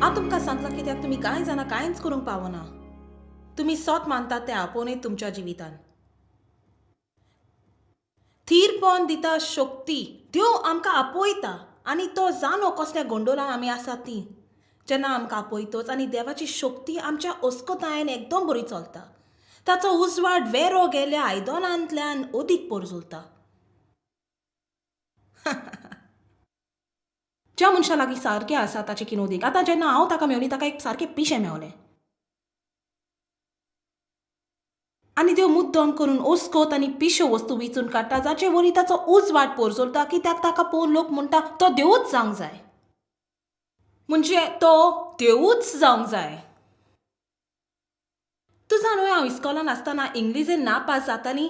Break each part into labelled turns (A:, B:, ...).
A: हांव तुमकां सांगलां कित्याक तुमी कांय जाणां कांयच करूंक पावना. तुमी सोत मानतात तें आपोवणें तुमच्या जिवितान. थीरपण दिता शक्ती. देव आमकां आपयता आनी तो जाणो कसल्या गोंडोलान आमी आसात ती. जेन्ना आमकां आपयतोच आनी देवाची शक्ती आमच्या अस्कतायेन एकदम बरी चलता. ताचो उजवाड वेरो गेल्या आयदनांतल्यान अदीक पोरजुलता. ज्या मनशा लागीं सारकें आसा ताचें किनोदीक. आतां जेन्ना हांव ताका मेवली ताका एक सारकें पिशें मेवलें. आनी देव मुद्दम करून ओस्कोत आनी पिश्यो वस्तू विंचून काडटा जाचे वरी ताचो उजवाड पोरजोलता कित्याक ताका पळोवन लोक म्हणटा तो देवूच जावंक जाय. म्हणजे तो देवूच जावंक जाय. तूं जाणा हांव इस्कोलान आसतना इंग्लिजेन नापास जातालीं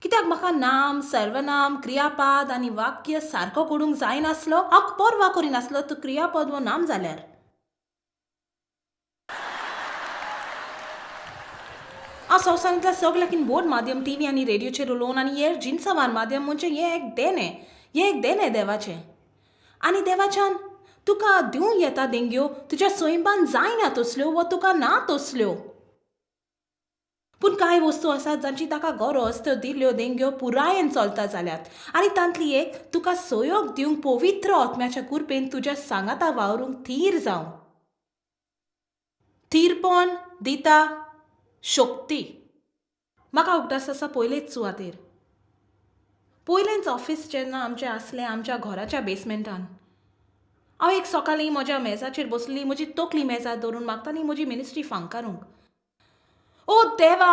A: कित्याक म्हाका नाम, सर्वनाम, क्रियापद आनी वाक्य सारको करूंक जायनासलो. हांव पर्वा करिनासलो तूं क्रियापद वो नाम जाल्यार. हांव संवसारांतल्या सगळ्याकीन बोर्ड माध्यम टी व्ही आनी रेडियोचेर उलोवन आनी हेर जिनसावान माध्यम म्हणजे हें एक देणें, हें एक देणें देवाचें. आनी देवाच्यान तुका दिवं येता देणग्यो तुज्या स्वयंपान जायना तसल्यो वा तुका ना तसल्यो. पूण कांय वस्तू आसात जांची ताका गरज त्यो दिल्ल्यो देणग्यो पुरायेन चलता जाल्यात आनी तांतली एक तुका सहयोग दिवंक पवित्र आत्म्याच्या कृपेन तुज्या सांगाता वावरूंक थीर जावं. थीरपण दिता शक्ती. म्हाका उगडास आसा पयलेच सुवातेर पयलेंच ऑफिस जेन्ना आमचें आसलें आमच्या घराच्या बेसमेंटान. हांव एक सकाळीं म्हज्या मेजाचेर बसली म्हजी तकली मेजार दवरून मागताली म्हजी मिनिस्ट्री फांकारूंक. ओ देवा,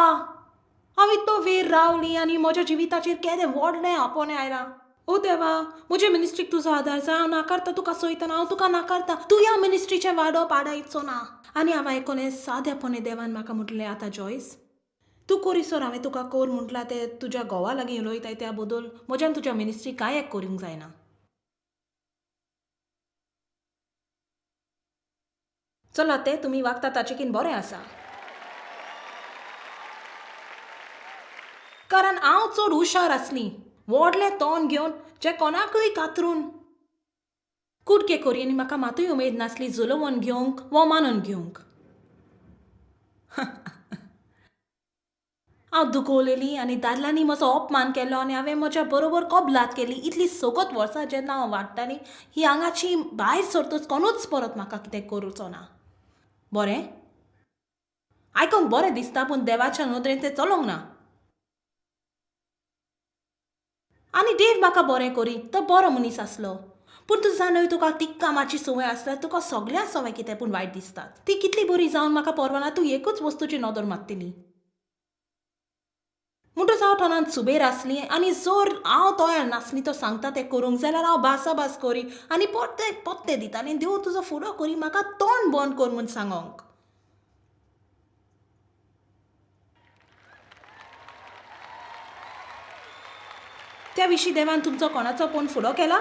A: हांव इतलो वेळ रावली आनी म्हज्या जिविताचेर केदें व्हडलें आपोवणें आयलां. ओ देवा, म्हजे मिनिस्ट्रीक तुजो आदार जाय. हांव नाकारता तुका सोयतना, हांव तुका नाकारता. तूं ह्या मिनिस्ट्रीचें वाडोवप आडायचो ना. आनी हांव आयकोलें सादेपणे देवान म्हाका म्हटलें, आतां जॉयस तूं कोरिसर हांवें तुका कोर म्हटलां तें तुज्या घोवा लागीं उलयताय त्या बदल म्हज्यान तुज्या मिनिस्ट्री कांय एक करूंक जायना. चला तें तुमी वागता ताचेकीन बरें आसा. कारण हांव चड हुशार आसली. व्हडलें तोंड घेवन जे कोणाकूय कातरून कुडके करी आनी म्हाका मातूय उमेद नासली जुलोवन घेवंक वा मानून घेवंक. हांव दुखवलेली आनी दादल्यांनी म्हजो अपमान केलो आनी हांवें म्हज्या बरोबर कबलात केली. इतली सगत वर्सां जेन्ना हांव वाडटाली ही हांगाची भायर सरतच कोणूच परत म्हाका कितें करूचो ना. बरें आयकोंक बरें दिसता पूण देवाच्या नदरेन तें चलोंक ना. आनी देव म्हाका बरें करी, तो बरो मनीस आसलो. पूण तूं जाणय तुका तिक्कामाची संवय आसल्यार तुका सगळ्या संवय कितें पूण वायट दिसतात. ती कितली बरी जावन म्हाका परवाना तूं एकूच वस्तूची नदर मारतली. म्हणटच हांव तोंडान सुबेर आसली आनी जर हांव तयार नासली तो सांगता तें करूंक जाल्यार हांव भासाभास करी आनी परते पत्ते दिताली. देव तुजो फुडो करी म्हाका तोंड बंद कर म्हूण सांगोंक. त्या विशीं देवान तुमचो कोणाचो कोण फुडो केला?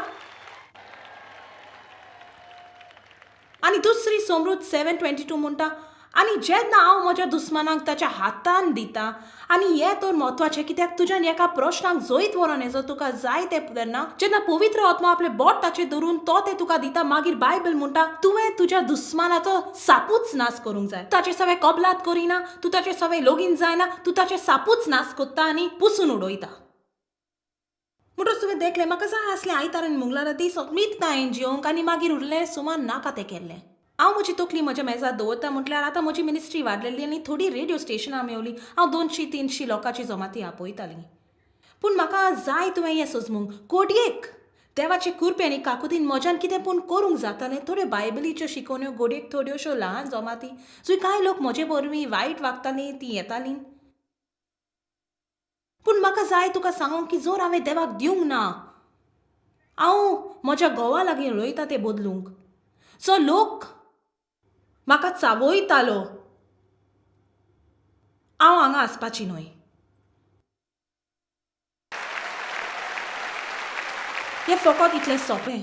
A: आनी दुसरी समृद्ध 7:22 म्हणटा, आनी जेन्ना हांव म्हज्या दुस्मानाक ताच्या हातान दिता. आनी हें तर म्हत्वाचें कित्याक तुज्यान एका प्रश्नाक जैत व्हरोन येजो तुका जाय तें तेन्ना जेन्ना पवित्र आत्मा आपले बोट ताचेर धरून तो तें तुका दिता. मागीर बायबल म्हणटा तुवें तुज्या दुस्मानाचो सापूच नाश करूंक जाय. ताचे सवे कबलात करिना, तूं ताचे सवे लोगीन जायना, तूं ताचे सापूच नाश कोत्ता आनी पुसून उडयता. म्हणटच तुवें देखलें म्हाका जाय आसलें आयतार आनी मुंगलारा दीस मीत जेवंक आनी मागीर उरलें सुमार नाका तें केल्लें. हांव म्हजी तकली म्हज्या मेजार दवरता म्हटल्यार आतां म्हजी मिनिस्ट्री वाडलेली आनी थोडी रेडियो स्टेशनां मेवली. हांव 200-300 लोकांची जमाती आपयताली. पूण म्हाका जाय तुवें हें सजमूंक कोडयेक देवाचे कृपे आनी काकुतीन म्हज्यान कितें पूण करूंक जातालें. थोड्यो बायबलीच्यो शिकोवण्यो घडयेक थोड्योश्यो ल्हान जमाती जंय कांय लोक म्हजे वरवीं वायट वागतालीं तीं येतालीं. पूण म्हाका जाय तुका सांगूंक की जर हांवें देवाक दिवंक ना, हांव म्हज्या घोवा लागीं उलयता तें बदलूंक. जो लोक म्हाका चावयतालो हांव हांगा आसपाची न्हय. हें फकत इतलें सोंपें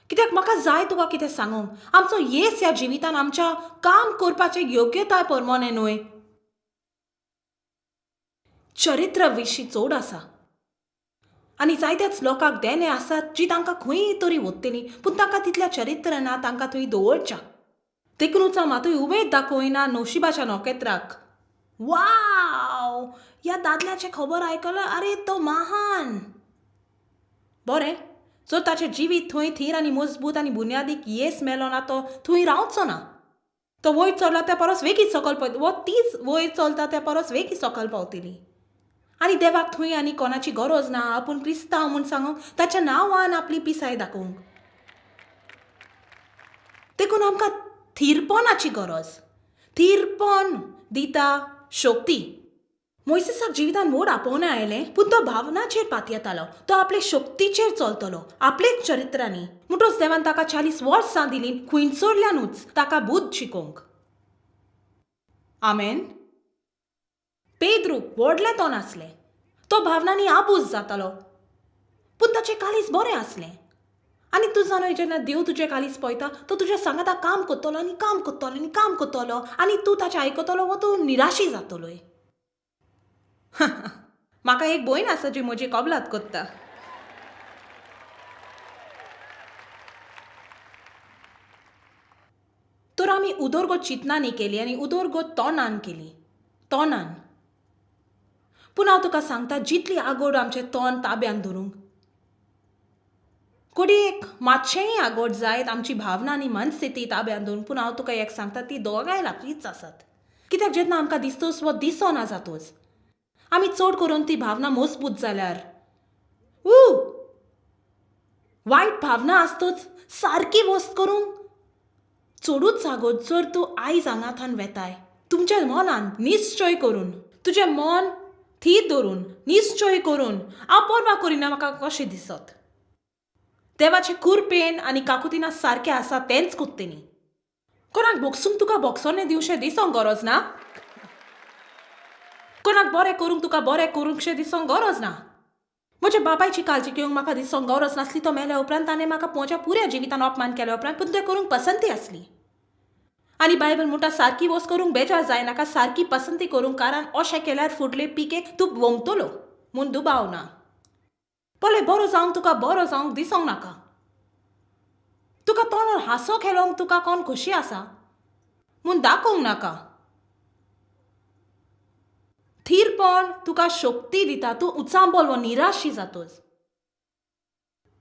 A: कित्याक म्हाका जाय तुका कितें सांगूंक. आमचो येस ह्या जिवितान आमच्या काम करपाचे योग्यताय प्रमाणें न्हय, चरित्र विशीं चड आसा. आनी जायत्याच लोकांक देणें आसात जी तांकां खंय तरी वत्तली, पूण तांकां तितल्या चरित्र ना तांकां थंय दवरच्याक. देखुनूच हांव मातूय उमेद दाखयना नशिबाच्या नखेत्राक. वाव, ह्या दादल्याचें खबर आयकलां? आरे तो महान. बरें, जर ताचें जिवीत थंय थीर आनी मजबूत आनी बुन्यादीक येस मेलो ना, तो थंय रावचो ना. तो वयर चडला त्या परस वेगीं सकयल पावतली, वो तीच वयर चलता त्या परस वेगीं सकयल पावतली. आनी देवाक थंय आनी कोणाची गरज ना आपूण क्रिस्तांव म्हूण सांगूंक, ताच्या नांवान आपली पिसाय दाखोवंक. देखून आमकां थीरपणाची गरज. थीरपण दिता शक्ती. मोयसेसाक जिवितान व्हड आपोवणें आयलें, पूण तो भावनाचेर पातयेतालो. तो आपले शक्तीचेर चलतलो, आपलेच चरित्रांनी. म्हणटच देवान ताका 40 वर्सां दिलीं खुंयसरल्यानूच ताका बुद्द शिकोवंक. आमेन. पेद्रूक व्हडलें तोंड आसलें, तो भावनांनी आबूज जातालो, पूण ताचें काळीज बरें आसलें. आनी तूं जाणा, जेन्ना देव तुजें काळीज पळयता, तो तुज्या सांगाता काम करतलो आनी काम करतलो आनी काम करतलो, आनी तूं ताचें आयकतलो वो तूं निराशी जातलोय. म्हाका एक भयण आसा जी म्हजी कबलात करता. तर आमी उदरगत चिंतनांनी केली आनी उदरगत तोंडान केली, तोंडान. पूण हांव तुका सांगता, जितली आगोड आमचें तोंड ताब्यान धरूंक, घडयेक मातशेंय आगोड जायत आमची भावना आनी मनस्थिती ताब्यान धरूंक, पूण हांव तुका एक सांगता, ती दोगांय लागींच आसात. कित्याक जेन्ना आमकां दिसतोच वो दिसना जातोच, आमी चड करून ती भावना मजबूत जाल्यार ऊ वायट भावना आसतोच सारकी वस्त करूंक चडूच आगोद. जर तूं आयज हांगाथान वेताय तुमच्या मनान निश्चय करून, तुजें मन थीर धरून निश्चय करून, हांव पर्वा करिना म्हाका कशें दिसत, देवाचे कुरपेन आनी काकुतीना सारकें आसा तेंच कोत्तेनी. कोणाक बोगसूंक तुका बोगसोने दिवशें दिसोंक गरज ना, कोणाक बरें करूंक तुका बरें करूंकशें दिसोंक गरज ना. म्हज्या बापायची काळजी घेवंक म्हाका दिसोंक गरज नासली. तो मेल्या उपरांत ताणें म्हाका म्हज्या पुऱ्या जिवितान अपमान केल्या उपरांत, पूण तें करूंक पसंती आसली. आनी बायबल म्हणटा, सारकी वस्त करूंक बेजार जायनाका, सारकी पसंती करूंक, कारण अशें केल्यार फुडले पिकेक तूं वोंगतलो म्हूण दुबाव ना. पळय, बरो जावंक तुका बरो जावंक दिसोंक नाका. तुका तोंडार हांसो खेळोंक तुका कोण खोशी आसा म्हूण दाखोवंक नाका. थीरपण तुका शक्ती दिता, तूं उचांबळ वो निराशी जातोच.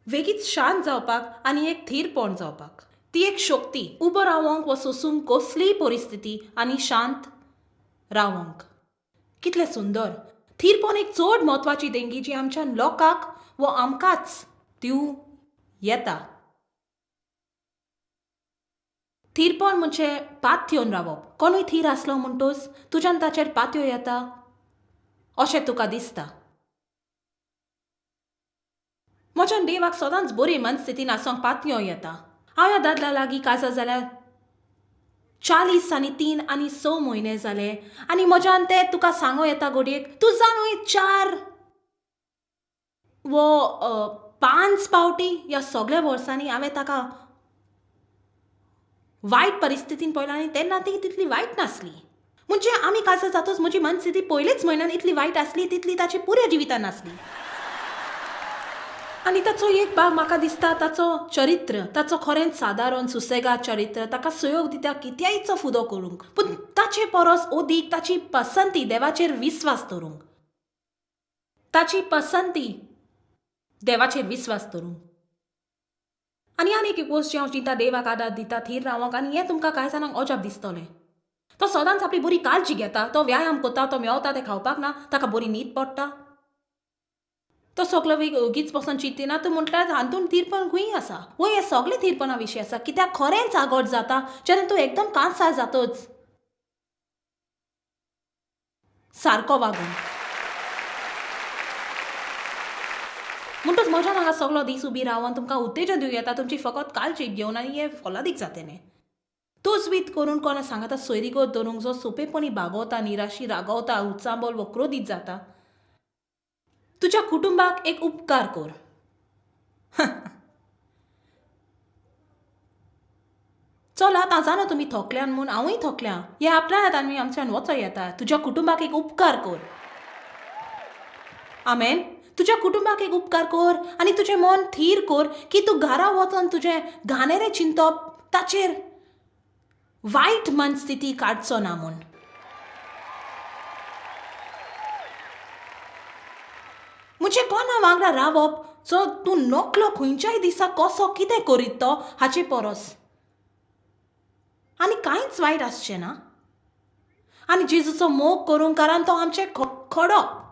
A: वेगीच शांत जावपाक आनी एक थीरपण जावपाक ती एक शक्ती, उबो रावोंक वो सोसूंक कसलीय परिस्थिती आनी शांत रावोंक. कितलें सुंदर. थीरपण एक चड म्हत्वाची देंगी जी आमच्या लोकांक वो आमकांच दिवं येता. थीरपण म्हणजे पातयेवन रावप. कोणूय थीर आसलो म्हणटोच तुज्यान ताचेर पातयो येता अशें तुका दिसता. म्हज्यान देवाक सदांच बरी मनस्थितीन आसोंक पातयो येता. हांव ह्या दादल्या लागीं काजार जाल्यार 40 आनी 3 आनी 6 म्हयने जाले, आनी म्हज्यान ते तुका सांगो येता घडयेक तूं जाणूय 4 वो 5 पावटी ह्या सगळ्या वर्सांनी हांवें ताका वायट परिस्थितीन पळयला, आनी तेन्ना ती तितली वायट नासली. म्हणजे आमी काजार जातच म्हजी मनस्थिती पयलेच म्हयन्यान इतली वायट आसली तितली ताची पुऱ्या जिवितान नासली. आनी ताचो एक भाग म्हाका दिसता ताचो चरित्र, ताचो खरेंच सादारण सुसेगाद चरित्र ताका सहयोग दिता कित्यायचो फुदो करूंक, पूण ताचे परस अदीक ताची पसंती देवाचेर विस्वास दवरूंक, ताची पसंती देवाचेर विस्वास दवरूंक. आनी आनीक एक वस्त जी हांव चिंता देवाक आदार दिता थीर रावंक, आनी हें तुमकां कांय जाणांक अजाप दिसतलें, तो सदांच आपली बरी काळजी घेता, तो व्यायाम करता, तो मेवता तें खावपाक ना, ताका बरी न्हीद पडटा, तो सगलो वेग ओगीच बसून चिंतिना. तूं म्हटल्यार हातूंत थीरपण खंय आसा? वय, हें सगळें थीरपणा विशीं आसा. कित्याक खरेंच आगोट जाता जेन्ना तूं एकदम कांसार जातच सारको वागून. म्हणटच म्हज्यान हांगा सगलो दीस उबी रावन तुमकां उत्तेजन दिवं येता, तुमची फकत काळजी घेवन, आनी हें फलादीक जातलें. तोच वीत करून कोणा सांगता सोयरीगत धरूंक जो सोंपेपणी बागवता, निराशी रागवता, उचांबळ वो क्रोधीत जाता, तुज्या कुटुंबाक एक उपकार कर. चल आतां जाणा तुमी थकल्यान म्हूण, हांवूय थकल्या, हे आपल्यान आमी आमच्यान वचो येता. तुज्या कुटुंबाक एक उपकार कर. आमेन. तुज्या कुटुंबाक एक उपकार कर आनी तुजें मन थीर कर की तूं घरा वचोन तुजें घाणेरें चिंतप ताचेर वायट मनस्थिती काडचो ना म्हूण. म्हणजे कोणा वांगडा रावप जो तूं नकलो खंयच्याय दिसा कसो कितें करीत तो हाचे परस आनी कांयच वायट आसचें ना. आनी जेजूचो मोग करूंक, कारण तो आमचें खडप.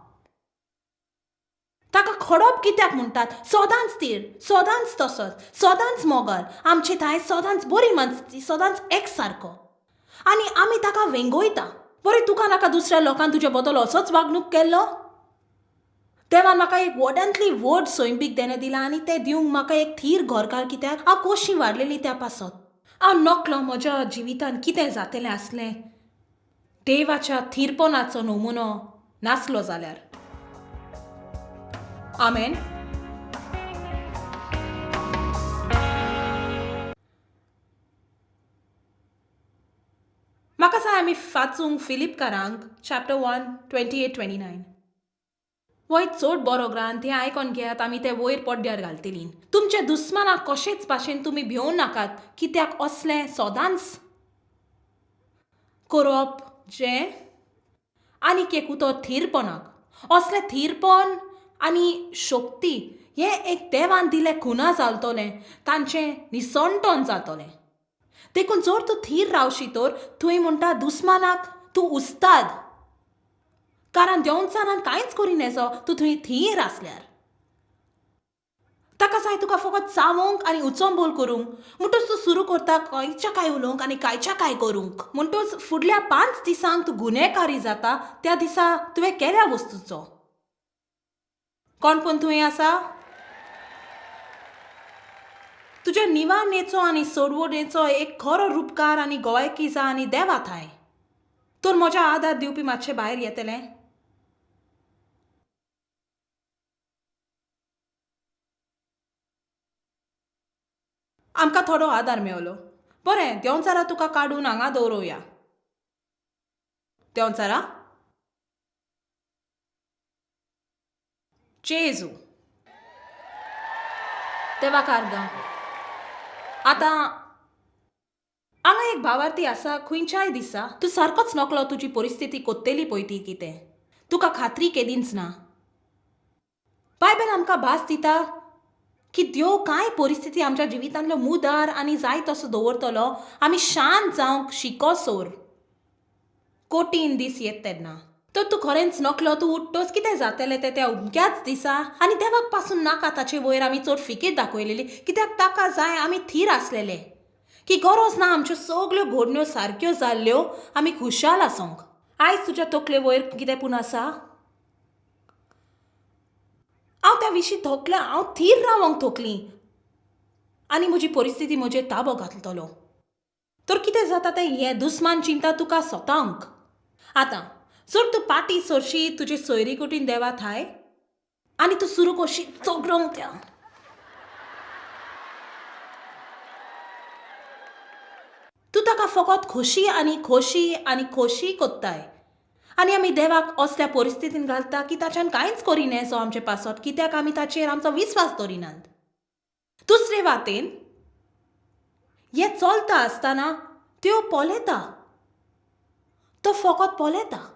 A: ताका खडप कित्याक म्हणटात? सदांच तीर, सदांच तसोच, सदांच मोगाल, आमचे थांय सदांच बरी मनस्थिती, सदांच एक सारको, आनी आमी ताका वेंगोयता. बरें, तुका नाका दुसऱ्या लोकान तुजे बद्दल असोच वागणूक केल्लो? देवान म्हाका एक व्हडांतली व्हड सैंबीक देणें दिलां आनी तें दिवंक म्हाका एक थीर घरकार, कित्याक हांव कशी वाडलेली त्या पासत. हांव नकलो म्हज्या जिवितान कितें जातलें आसलें देवाच्या थीरपणाचो नमुनो नासलो जाल्यार. आमेन. म्हाका जाय आमी वाचूंक फिलिपकारांक चॅप्टर 1 28 29. हो एक चड बरो ग्रांथ, हें आयकोन घेयात. आमी ते वयर पड्ड्यार घालतलीं. तुमच्या दुस्मानाक कशेच भाशेन तुमी भिवून नाकात, कित्याक असलें सदांच करप जें आनीक एक उतर थीरपणाक, असलें थीरपण आनी शक्ती हें एक देवान दिलें खुना जातलें, तांचें निसणटण जातलें. देखून जर तूं थीर रावशी तर थंय म्हणटा दुस्मानाक तूं उस्ताद, कारण देंवचारान कांयच करी नेजो तूं थंय थीर आसल्यार. ताका जाय तुका फकत चावोंक आनी उचंबोल करूंक, म्हणटच तूं सुरू करता खंयच्या काय उलोवंक आनी कांयच्या काय करूंक. म्हणटच फुडल्या 5 दिसांक तूं गुन्हेकारी जाता त्या दिसा तुवें केल्या वस्तूचो. कोण पूण थंय आसा? तुज्या निवारणेचो आनी सोडवणेचो एक खरो रुपकार आनी गोवायकी जा आनी देवा थांय तर म्हज्या आदार दिवपी मातशें भायर येतलें. आमकां थोडो आदार मेवलो. बरें, देंवचारा तुका काडून हांगा दवरुया. देंवचारा जेजू देवाक आर्गां. आतां हांगा एक भावार्थी आसा. खंयच्याय दिसा तूं सारकोच नकलो तुजी परिस्थिती कोत्तेली पळय ती कितें, तुका खात्री केदींच ना. बायबल आमकां भास दिता की देव कांय परिस्थिती आमच्या जिवितांतलो मुदार आनी जाय तसो दवरतलो आमी शांत जावंक शिकोसोर कठीण दीस येत तेन्ना. तर तूं खरेंच नकलो, तूं उठ्ठोच कितें जातलें तें त्या उमक्याच दिसा. आनी देवाक पासून नाका ताचे वयर आमी चड फिकीर दाखयलेली, कित्याक ताका जाय आमी थीर आसलेले की गरज ना आमच्यो सगल्यो घडण्यो सारक्यो जाल्ल्यो, आमी खुशाल आसोंक. आयज तुज्या तकले वयर कितें पूण आसा? हांव त्या विशीं थकलें, हांव थीर रावंक थकली आनी म्हजी परिस्थिती म्हजेर ताबो घालतलो. तर कितें जाता तें हें दुस्मान चिंता तुका सोतांक. आतां जर तूं पाटी सरशी तुजे सोयरी कुटीन देवा थाय आनी तूं सुरू करशी चगडोंक त्या, तूं ताका फकत खोशी आनी खोशी आनी खोशी कोत्ताय. आनी आमी देवाक असल्या परिस्थितीन घालता की ताच्यान कांयच करिना सो आमचे पासत, कित्याक आमी ताचेर आमचो विस्वास दवरिनात. दुसरे वाटेन हें चलता आसतना त्यो पळयता, तो फकत पळयता.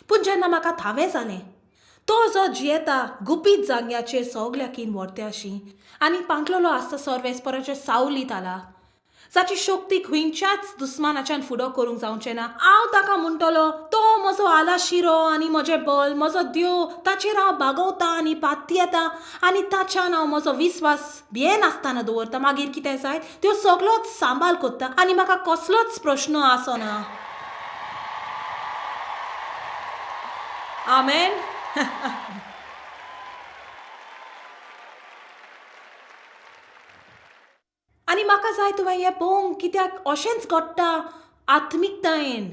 A: पूण जेन्ना म्हाका थावें जालें तो जो जियेता गुपीत जाग्याचेर सगल्याकीन व्हरत्याशी आनी पांकलोलो आसता सर्वेस्पराच्या सावलीत आला, जाची शक्ती खंयच्याच दुस्मानाच्यान फुडो करूंक जावचें ना. हांव ताका म्हणटलो तो म्हजो आलाशिरो आनी म्हजें बल, म्हजो देव, ताचेर हांव बागवता आनी पातयेता आनी ताच्यान हांव म्हजो विस्वास भियेनासतना दवरता. मागीर कितें जायत त्यो सगलोच सांबाळ कोत्ता आनी म्हाका कसलोच प्रश्न आसना. आमेन. आनी म्हाका जाय तुवें हें पळोवंक, कित्याक अशेंच घडटा आत्मिकतायेन.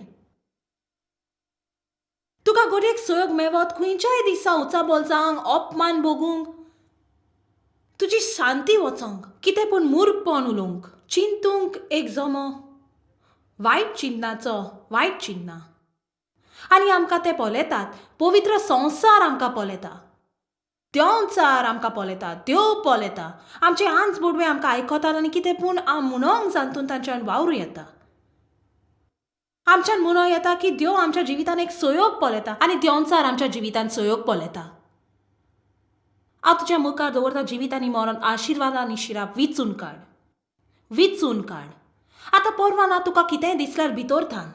A: तुका घडयेक सहयोग मेवत खंयच्याय दिसा उचाबल जावंक, अपमान भोगूंक, तुजी शांती वचोंक, कितें पूण मूर्खपण उलोवंक, चिंतूंक एक जमो वायट चिंतनाचो वायट चिंतना. आनी आमकां ते पळयतात, पवित्र संवसार आमकां पळयता, देंवचार आमकां पळयता, देव पळयता, आमचे आंज बोडवे आमकां आयकतात आनी कितें पूण म्हणोंक जातून तांच्यान वावरूं येता. आमच्यान म्हणूं येता की देव आमच्या जिवितान एक सहयोग पळयता आनी देंवचार आमच्या जिवितान सहयोग पळयता. हांव तुज्या मुखार दवरता जिवीत आनी मरण, आशिर्वाद आनी शिराप, विचून काड, विचून काड. आतां परवा ना तुका कितेंय दिसल्यार भितर थान,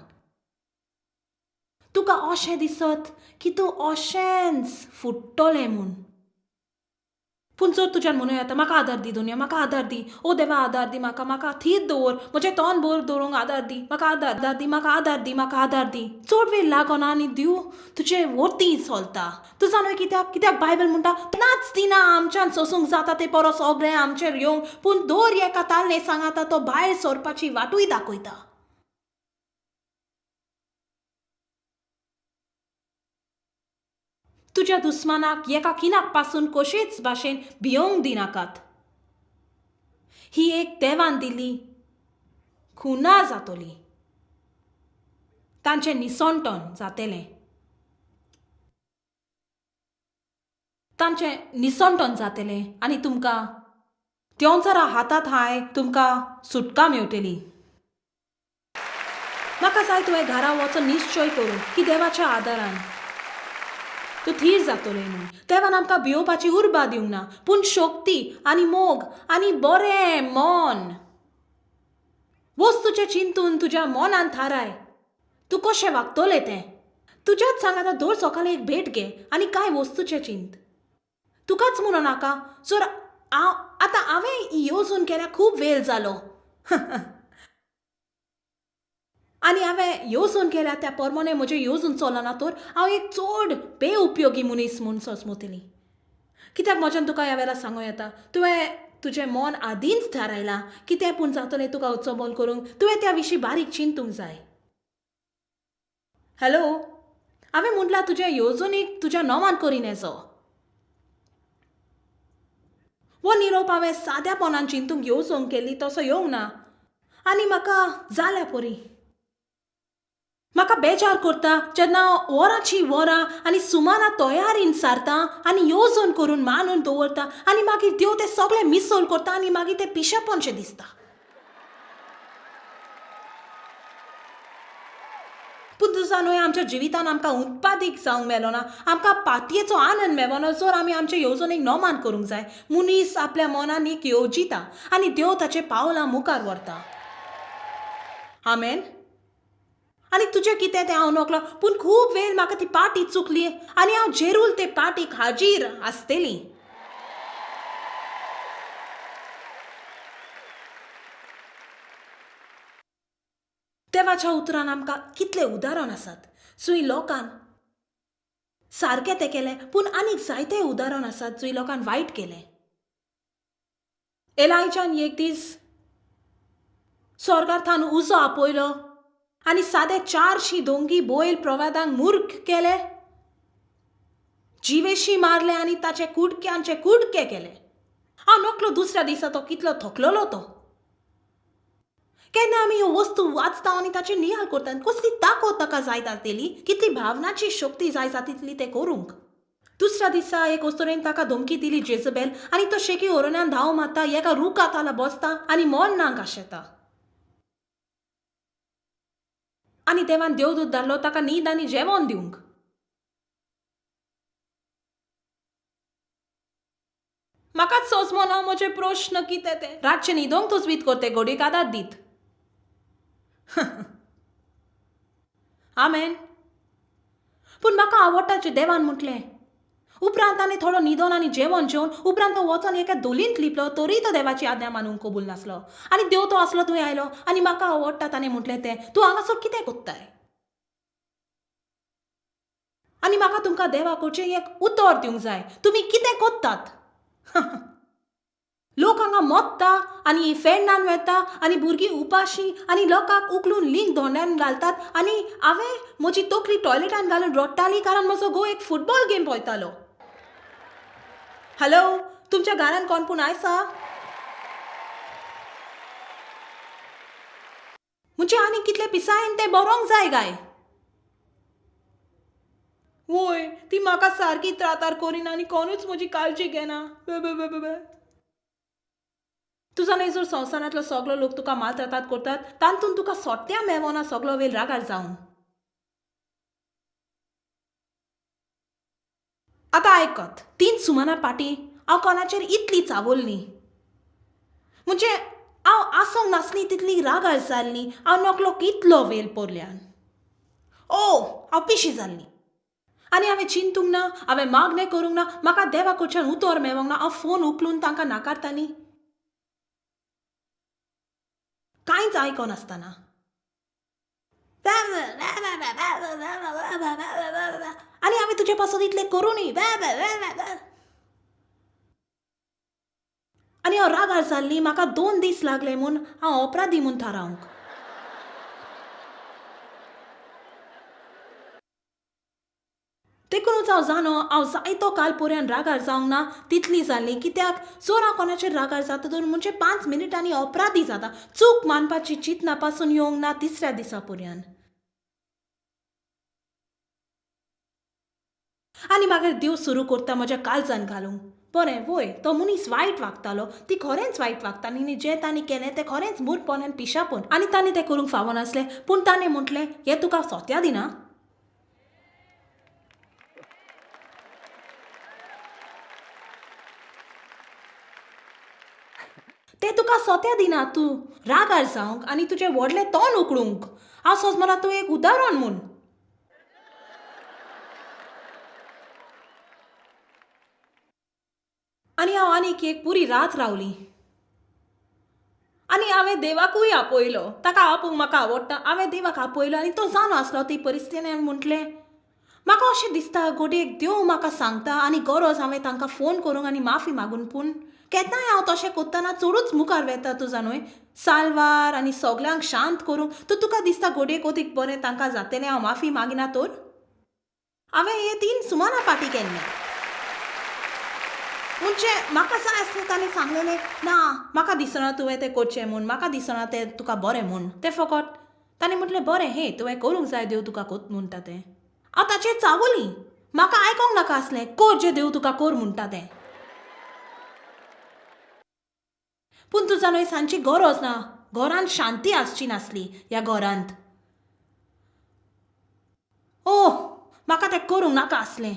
A: तुका अशें दिसत की तूं अशेंच फुट्टलें म्हूण, पूण जर तुज्यान म्हणूं येता म्हाका आदार दी दुनिया, म्हाका आदार दी, ओ देवा आदार दी म्हाका, म्हाका थीर दवर, म्हजें तोंड बरें दवरूंक आदार दी, म्हाका आदार आदार दी, म्हाका आदार दी, म्हाका आदार दी. चड वेळ लागना आनी दिव तुजे वरती चलता. तूं जाणा कित्याक? कित्याक बायबल म्हणटा नाच दिना आमच्यान सोसूंक जाता ते परस ओगरें आमचेर येवंक, पूण दर एका तालने सांगाता तो भायर सरपाची वाटूय दाखयता. तुज्या दुस्मानाक एका किनाक पासून कशेच भाशेन भियोंक दिनाकात. ही एक देवान दिल्ली खुना जातली, तांचें निसणटण जातलें, तांचें निसणटण जातलें आनी तुमकां देंवचारा हातात हाय तुमकां सुटका मेवटली. म्हाका जाय तुवें घरा वचून निश्चय करूं की देवाच्या आदारान तूं थीर जातलें न्हू. देवान आमकां भियोवपाची उर्बा दिवंक ना, पूण शक्ती आनी मोग आनी बरें मन. वस्तूचें चिंतून तुज्या मनान थाराय तूं कशें वागतलें तें. तुज्याच सांगाता दर सकाळीं एक भेट घे आनी कांय वस्तूचें चिंत. तुकाच म्हणूं नाका, जर हांव आतां हांवें येवजून केल्यार खूब वेळ जालो आनी हांवें येवजून केल्या त्या प्रमाणे म्हजें येवजून चलना तर हांव एक चड बेउपयोगी मनीस म्हूण सोंसमतली. कित्याक म्हज्यान तुका ह्या वेळार सांगूं येता, तुवें तुजें मन आदींच थारायलां कितें पूण जातलें तुका उत्सबल करूंक, तुवें त्या विशीं बारीक चिंतूंक जाय. हॅलो, हांवें म्हटलां तुजें येवजणीक तुज्या नवान करीन येजो. हो निरोप हांवें साद्यापणान चिंतूंक येवजण केल्ली तसो येवंक ना आनी म्हाका जाल्या परी. म्हाका बेजार करता जेन्ना वरांची वरां आनी सुमारा तयारीन सारता आनी येवजण करून मानून दवरता आनी मागीर देव तें सगळें मिसोल करता आनी मागीर तें पिशेपणशें दिसता. पूण तुजा न्हय आमच्या जिवितान आमकां उत्पादीक जावंक मेळना, आमकां पातयेचो आनंद मेळना जर आमी आमचे येवजणेक नमान करूंक जाय. मनीस आपल्या मनान एक येवजिता आनी देव ताचे पावलां मुखार व्हरता. आमेन. आनी तुजें कितें तें हांव नकळो, पूण खूब वेळ म्हाका ती पार्टी चुकली आनी हांव जेरूल ते पार्टीक हाजीर आसतली. देवाच्या उतरान आमकां कितले उदाहरण आसात जुंय लोकान सारकें तें केलें, पूण आनीक जायते उदाहरण आसात जुंय लोकान वायट केलें. एलायजान एक दीस स्वर्गार थावन उजो आपयलो आनी सादे 400 दोंगी बैल प्रवादांक मूर्ख केले, जिवेशी मारले आनी ताचे कुडक्यांचे कुडके केले. हांव नकलो दुसऱ्या दिसा तो कितलो थकलोलो तो. केन्ना आमी ह्यो वस्तू वाचता आनी ताचेर नियाळ करता, कसली ताकद ताका जाय जातली, कितली भावनाची शक्ती जाय जातली तें करूंक. दुसऱ्या दिसा एक अस्तुरेन ताका धमकी दिली जेजबेल, आनी तो शेकी ओरण्यान धांव मारता, एका रुखा ताला बसता आनी मरणाक आशेता. आनी देवान देवदूत धाडलो ताका न्हीद आनी जेवण दिवंक. म्हाकाच सोंसमना म्हजे प्रश्न कितें ते. रातचें न्हिदोंक तजवीत करते घोडयेक आदार दीत. आमेन. पूण म्हाका आवडटा जें देवान म्हटलें. उपरांत ताणें थोडो न्हिदोन आनी जेवण जेवन उपरांत तो वचोन एका धोलींत लिपलो, तरीय तो देवाची आज्ञा मानूंक कबूल नासलो. आनी देव तो आसलो थंय आयलो आनी म्हाका आवडटा ताणें म्हटलें तें, तूं हांगासर कितें कोत्ताय? आनी म्हाका तुमकां देवा कडचें एक उतर दिवंक जाय, तुमी कितें कोत्तात? लोक हांगा मोत्ता आनी फेर्नान वेता आनी भुरगीं उपाशी आनी लोकांक उखलून लिंग धोंड्यान घालतात आनी हांवें म्हजी तकली टॉयलेटान घालून रडटाली कारण म्हजो घोव एक फुटबॉल गेम पळयतालो. हॅलो, तुमच्या घरान कोण पूण आयसा? म्हणजे आनी कितले पिसायेन तें बरोवंक जाय गाय? वोय, ती म्हाका सारकी त्रातार करिना आनी कोणूच म्हजी काळजी घेना. बे बे बे बे बे. तुजा न्हय जर संवसारांतलो सगलो लोक तुका मालत्रातात करतात, तातूंत तुका सोट्या मेवना सगलो वेळ रागार जावन. आतां आयकत, 3 सुमाना पाटी हांव कोणाचेर इतली चावल्ली, म्हणजे हांव आसूंक नासली तितली रागार जाल्ली. हांव नकलो कितलो वेळ पोरल्यान, ओ हांव पिशी जाल्ली. आनी हांवें चिंतूंक ना, हांवें मागणें करूंक ना, म्हाका देवा कडच्यान उतर मेळोंक ना. हांव फोन उखलून तांकां नाकारताली, कांयच आयकनासतना. आनी हांवें तुजे पासून इतलें करूनय. आनी हांव रागार जाल्ली. म्हाका 2 दीस लागले म्हूण हांव अपराधी म्हूण थारावंक. देखूनच हांव जाणो, हांव जायतो काल पर्यंत रागार जावंक ना तितली जाल्ली. कित्याक जर हांव कोणाचेर रागार जाता तर म्हणजे 5 मिनटांनी अपराधी जाता. चूक मानपाची चिंतना पासून येवंक ना तिसऱ्या दिसा पर्यंत. आनी मागीर देव सुरू करता म्हज्या काळजान घालूंक. बरें, वय, तो मनीस वायट वागतालो, ती खरेंच वायट वागताली आनी जें तांणी केलें तें खरेंच मूर्खपण आनी पिशापण, आनी तांणी तें करूंक फावनासलें. पूण ताणें म्हटलें, हें तुका सोत्या दिना. तें तुका सोत्या दिना तूं रागार जावंक आनी तुजें व्हडलें तोंड उकडूंक. हांव सोजमना तूं एक उदाहरण म्हूण. आनी हांव आनीक एक पुरी रात रावली. आनी हांवें देवाकूय आपयलो. ताका आपोवंक म्हाका आवडटा. हांवें देवाक आपयलो आनी तो जाणो आसलो ती परिस्थिती. हांवें म्हटलें, म्हाका अशें दिसता घडयेक देव म्हाका सांगता आनी गरज हांवें तांकां फोन करूंक आनी माफी मागून. पूण केन्नाय हांव तशें करतना चडूच मुखार वेता तूं जाणूय, साल्वार आनी सगल्यांक शांत करूंक. तर तुका दिसता घडयेक अदीक बरें तांकां जातलें हांव माफी मागिना तर? हांवें हे 3 सुमाना पाटी केल्लें. म्हणजे म्हाका जाय आसलें ताणें सांगलेलें ना, म्हाका दिसना तुवें तें करचें म्हूण, म्हाका दिसना तें तुका बरें म्हूण. तें फकत ताणें म्हटलें, बरें, हे तुवें करूंक जाय, देव तुका कोत म्हणटा तें. हांव ताचेर चावली. म्हाका आयकोंक नाका आसलें, कर जें देव तुका कर म्हणटा तें. पूण तुजा न्हय सांजची गरज ना, घरांत शांती आसची नासली ह्या घरांत. ओ, म्हाका तें करूंक नाका आसलें.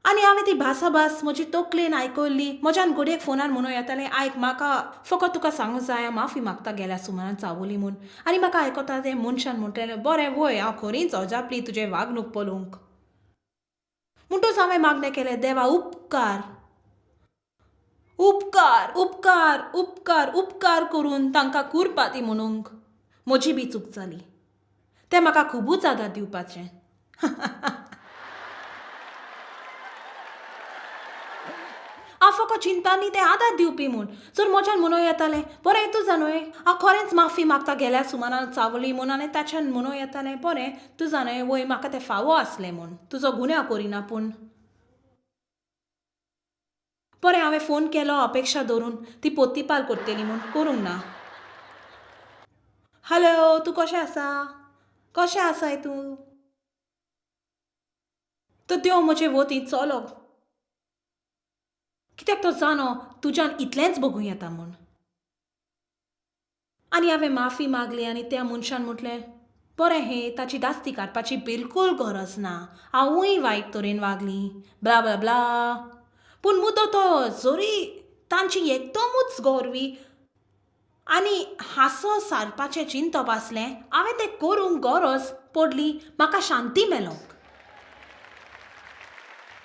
A: आनी हांवें ती भासाभास म्हजी तकलेन आयकल्ली. म्हज्यान घडयेक फोनार म्हणूं येतालें, आयक, म्हाका फकत तुका सांगूंक जाय, हांव माफी मागता गेल्या सुमारान चावली म्हूण. आनी म्हाका आयकता तें मनशान म्हणटलें, बरें, वय, हांव खरीच अजापली तुजें वागणूक पळोवंक. म्हणटूच हांवें मागणें केलें, देवा उपकार, उपकार, उपकार, उपकार, उपकार करून तांकां कुरपाती म्हणूंक. म्हजी बी चूक जाली, तें म्हाका खुबूच आदार दिवपाचें. हांव फकत चिंतानी तें आदार दिवपी म्हूण. जर म्हज्यान म्हणूं येतालें, बरें, तूं जाणूय, हांव खरेंच माफी मागता गेल्या सुमारान चावली म्हूण. आनी ताच्यान म्हणूं येतालें, बरें, तूं जाणूय, वय, म्हाका तें फावो आसलें म्हूण, तुजो गुन्यांव करिना. पूण बरें, हांवें फोन केलो अपेक्षा धरून ती पोतीपाल करतली म्हूण, करूंक ना. हॅलो, तूं कशें आसा? कशें आसाय तूं? तर देव म्हजे वतीन चलो, कित्याक तो जाणो तुज्यान इतलेंच बगूं येता म्हूण. आनी हांवें माफी मागली आनी त्या मनशान म्हटलें, बरें, हे ताची दास्ती काडपाची बिलकूल गरज ना, हांवूय वायट तरेन वागली, ब्ला ब्ला ब्ला. पूण मुद्दो तो जरी तांची एकदमूच गोरवी आनी हांसो सारपाचें चिंतप आसलें, हांवें तें करूंक गरज पडली म्हाका शांती मेलोंक.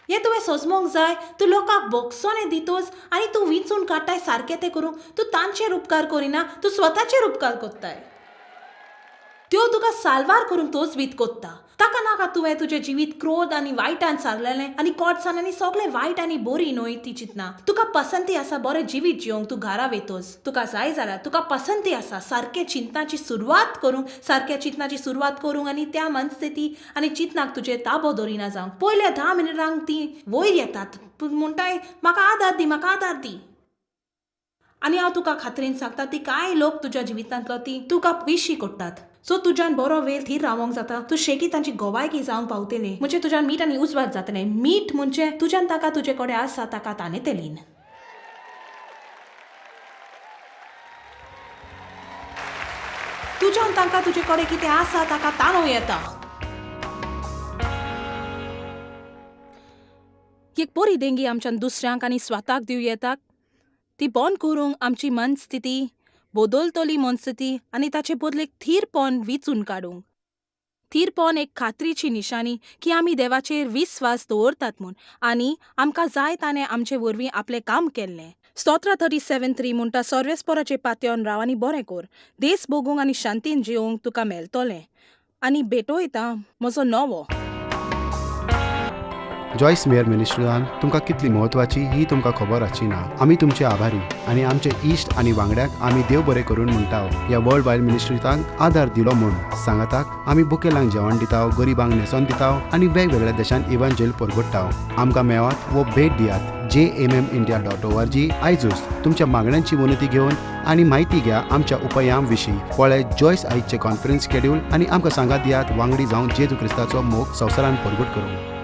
A: हें तुवें सजमोंक जाय. तूं लोकांक बोगसोने दितोस आनी तूं विंचून काडटाय सारकें तें करूंक. तूं तांचेर उपकार करिना, तूं स्वताचेर उपकार कोत्ताय. त्यो तुका साल्वार करूंक तोच कोत्ता. ताका नाका तुवें तुजें जिवीत क्रोध आनी वायटान सारलेलें आनी कोटसान आनी सगळें वायट आनी बरी न्हय ती चिंतना. तुका पसंती आसा बरें जिवीत जिवंक, तूं घरा वेतोस. तुका जाय जाल्यार तुका पसंती आसा सारकें चिंतनाची सुरवात करूंक, सारक्या चिंतनाची सुरवात करूंक आनी त्या मनस्थिती आनी चिंतनाक तुजें ताबो दवरिना जावंक. पयल्या 10 मिनटांक ती वयर येतात, तूं म्हणटाय म्हाका आदार दी, म्हाका आदार दी. आनी हांव तुका खात्रीन सांगता ती कांय लोक तुज्या जिवितांतलो ती तुका विशी कोट्टात. सो तुज्यान बरो वेळ थीर रावोंक जाता. तूं शेकी तांची गोवायकी जावंक पावतलें. म्हणजे तुज्यान मीठ आनी उजवात जातलें. मीठ म्हणजे तुज्यान ताका तुजे कडेन आसा ताका तानेतेलीन. तुज्यान तांकां तुजे कडेन कितें आसा ताका ताणो येता. एक बरी देंगी आमच्यान दुसऱ्यांक आनी स्वताक दिवं येता ती बंद करूंक आमची मनस्थिती बदलतली मनस्थिती आनी ताचे बदलेक थीरपण विचून काडूंक. थीरपण एक खात्रीची निशाणी की आमी देवाचेर विस्वास दवरतात म्हूण आनी आमकां जाय ताणें आमचे वरवीं आपलें काम केल्लें. स्तोत्रा 37:3 म्हणटा, सर्वेस्पराचे पात्यान राव आनी बरें कर, देस भोगूंक आनी शांतीन जिवंक तुका मेळटलें. आनी भेटयता म्हजो नवो.
B: जॉयस मेयर मिनिस्ट्रीन तुमकां कितली म्हत्वाची ही तुमकां खबर आसची ना. आमी तुमचे आभारी आनी आमचे इश्ट आनी वांगड्याक आमी देव बरें करून म्हणटा ह्या वर्ल्ड वायड मिनिस्ट्रीतांक आदार दिलो म्हूण. सांगाताक आमी बुकेलांक जेवण दिता, गरिबांक न्हेसोन दिता आनी वेगवेगळ्या देशांत इव्हांजेल परगट्टा. आमकां मेळात वो भेट दियात jmmindia.org आयजूच. तुमच्या मागण्यांची विनंती घेवन आनी म्हायती घ्या आमच्या उपायां विशीं. पळय जॉयस आयजचे कॉन्फरन्स शेड्यूल आनी आमकां सांगात दियात वांगडी जावन जेजू क्रिस्ताचो मोग संवसारान परगट करूंक.